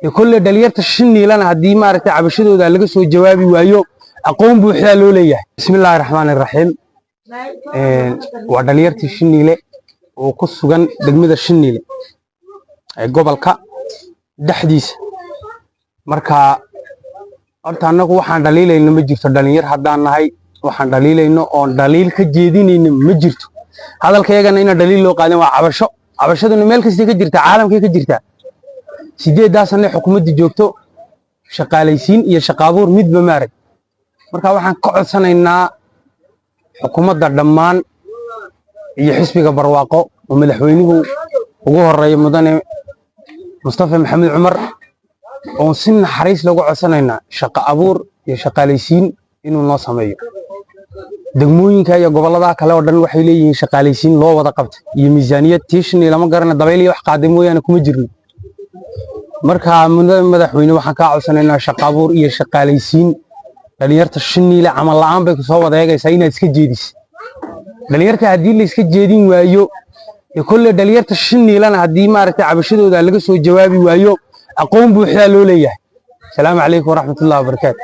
Dee kolley dhalinyarta Shiniilana haddii maaragtay cabashadooda laga soo jawaabi waayo, aqoon buuxdaa loo leeyahay. Bismillaahi raxmaani raxiim. Waa dhalinyartii Shiniile oo ku sugan degmada Shiniile ee gobolka dhexdiisa. Marka horta annagu waxaan dhaliilayno ma jirto. Dhalinyar haddaan nahay, waxaan dhaliilayno oon dhaliil ka jeedinayno ma jirto. Hadalkayagana inaan dhaliil loo qaadin, waa cabasho. Cabashaduna meel kastay ka jirtaa, caalamkay ka jirtaa. 8-daa sane xukuumadda joogto, shaqaalaysiin iyo shaqaabuur midba maarag. Marka waxaan ka codsanaynaa xukuumadda dhammaan iyo xisbiga Barwaaqo oo madaxweynuhu ugu horeeya, mudane Mustafa Maxamed Cumar, oon si naxariis loogu codsanaynaa shaqo abuur iyo shaqaalaysiin inuu noo sameeyo. Degmooyinka iyo gobollada kale oo dhan waxay leeyihiin shaqaalaysiin loo wada qabtay iyo miisaaniyad. Tiishni lama garana, dabayl iyo wax qaaday mooyaane kuma jirno. Marka mudane madaxweyne, waxaan kaa codsanaynaa shaqo abuur iyo shaqaalaysiin. Dhalinyarta Shiniile camal la'aan bay kusoo wada eegaysaa, inaad iska jeedis dhalinyarta. Haddii la iska jeedin waayo, dee kolley dhalinyarta Shiniilana haddii maaragtay cabashadooda laga soo jawaabi waayo, aqoon buuxdaa loo leeyahay. Asalaamu calaykum waraxmatullahi wabarakaatu.